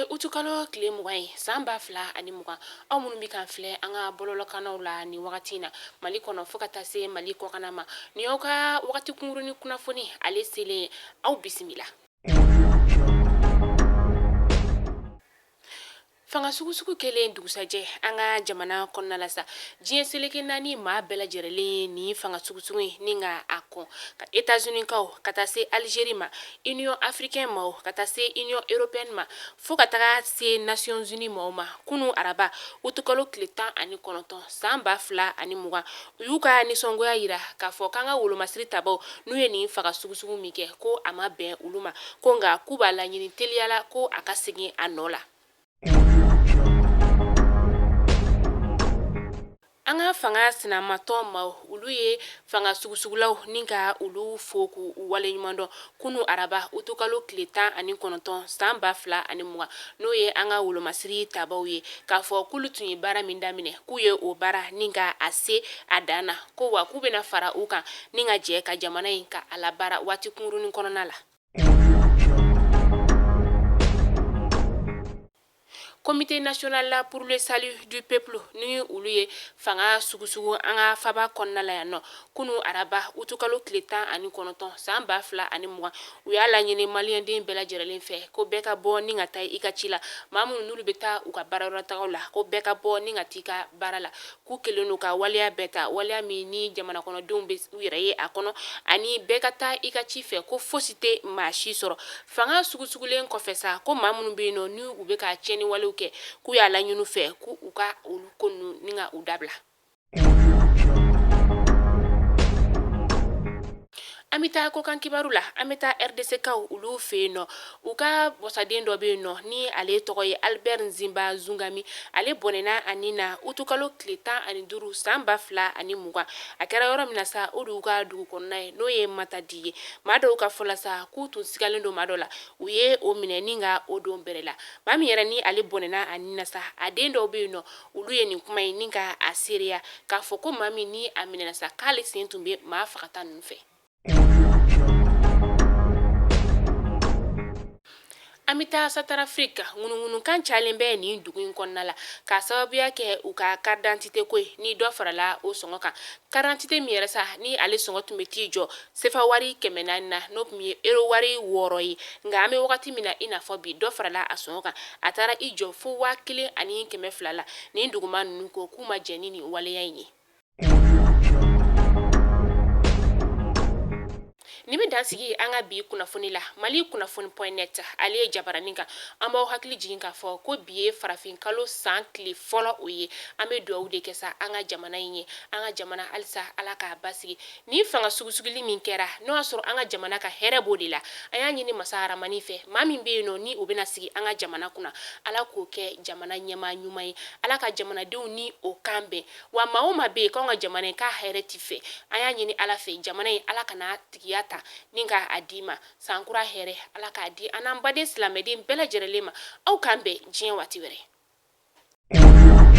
utukalo tile 20 ye san 2020. Aw minnu bɛ k'an filɛ an ka bɔlɔlɔkannaw la nin wagati in na Mali kɔnɔ fo ka taa se Mali kɔkanna ma, nin y'aw ka wagati kunkurunnin kunnafoni ale selen ye. Aw bisimila. Fanga sugusugu kɛlen dugusajɛ an ka jamana kɔnɔna la sa, diɲɛ seleke naani maa bɛɛ lajɛrɛlen ye nin fanga sugusugu in ni ka a kɔn, ka États-Unis kaw ka taa se Algérie ma, Union africaine maaw ka taa se Union européenne ma, fo ka taga se Nations Unies maaw ma. Kunun araba utukalo tile 19 san 2020, u y'u ka nisɔngoya yira k'a fɔ k'an ka wolomasiri tabaw n'u ye nin fanga sugusugu min kɛ, ko a ma bɛn olu ma, ko nka k'u b'a laɲini teliya la ko a ka segin a nɔ la. An ka fanga sinamatɔn maaw, olu ye fanga sugusugulaw ni ka olu fo k'u waleɲuman dɔn kunu araba utukalo tile 19 san 2020, n'o ye an ka wolomasiri tabaw ye, k'a fɔ k'olu tun ye baara min daminɛ, k'u ye o baara ni ka a se a dan na, ko wa k'u bɛna fara u kan ni ka jɛ ka jamana in ka a labaara waati kunkurunnin kɔnɔna la. Comité national pour le salut du peuple ni olu ye fanga sugusugu an ka faba kɔnɔna la yan nɔ kunu araba utukalo tile 19 san 2020, u y'a laɲini maliyɛnden bɛɛ lajɛrɛlen fɛ ko bɛɛ ka bɔ ni ka taa i ka ci la. Maa minnu n'olu bɛ taa u ka baarayɔrɔ tagaw la, ko bɛɛ ka bɔ ni ka taa i ka baara la, k'u kɛlen don ka waleya bɛɛ ta, waleya min ni jamana kɔnɔdenw bɛ u yɛrɛ ye a kɔnɔ, ani bɛɛ ka taa i ka ci fɛ, ko fosi tɛ maa si sɔrɔ. Fanga sugusugulen kɔfɛ sa, ko maa minnu bɛ yen nɔ ni u bɛ ka tiɲɛni walew kɛ, k'u y'a laɲini u fɛ k'u u ka olu ko ninnu ni ka u dabila. An bɛ taa kɔkan kibaru la. An bɛ taa RDC kaw olu fɛ yen nɔ. U ka wasaden dɔ bɛ yen nɔ ni ale tɔgɔ ye Albert Nzimba Zungami. Ale bɔnɛna a ni na utukalo tile 15 san 2020. A kɛra yɔrɔ min na sa, o de y'u ka dugu kɔnɔna ye, n'o ye Matadi ye. Maa dɔw ka fɔ la sa, k'u tun sigalen don maa dɔ la, u ye o minɛ ni ka o don bɛrɛ la. Maa min yɛrɛ ni ale bɔnɛna a ni na sa, a den dɔw bɛ yen nɔ, olu ye nin kuma in ni ka a seereya k'a fɔ ko maa min ni a minɛna sa, k'ale sen tun bɛ maa fagata ninnu fɛ. An bɛ taa Centrafrique. Ŋunuŋunukan cayalen bɛ nin dugu in kɔnɔna la k'a sababuya kɛ u ka carte d'identité ko ye, ni dɔ farala o sɔngɔ kan. Carte d'identité min yɛrɛ sa, ni ale sɔngɔ tun bɛ t'i jɔ sefa wari 400 na, n'o tun ye euro wari 6 ye, nka an bɛ wagati min na i n'a fɔ bi, dɔ farala a sɔngɔ kan, a taara i jɔ fo 1200 la. Nin duguma ninnu ko k'u ma jɛn ni nin waleya in ye. Nin bɛ dan sigi an ka bi kunnafoni la Mali kunnafoni point net ale ye jabaranin kan. An b'aw hakili jigin k'a fɔ ko bi ye farafin kalo san tile fɔlɔ o ye. An bɛ dugawu de kɛ sa an ka jamana in ye, an ka jamana halisa Ala k'a basigi. Nin fanga sugusuguli min kɛra, n'o y'a sɔrɔ an ka jamana ka hɛrɛ b'o de la, an y'a ɲini masa haramani fɛ, maa min bɛ yen nɔ ni o bɛna sigi an ka jamana kunna, Ala k'o kɛ jamana ɲɛmaa ɲuman ye, Ala ka jamanadenw ni o kan bɛn. Wa maa o maa bɛ yen k'anw ka jamana in k'a hɛrɛ t'i fɛ, an y'a ɲini Ala fɛ jamana in Ala kana tigiya ta ni ka a d'i ma. San kura hɛrɛ Ala k'a di an n'an baden silamɛden bɛɛ lajɛrɛlen ma. Aw k'an bɛn diɲɛ waati wɛrɛ.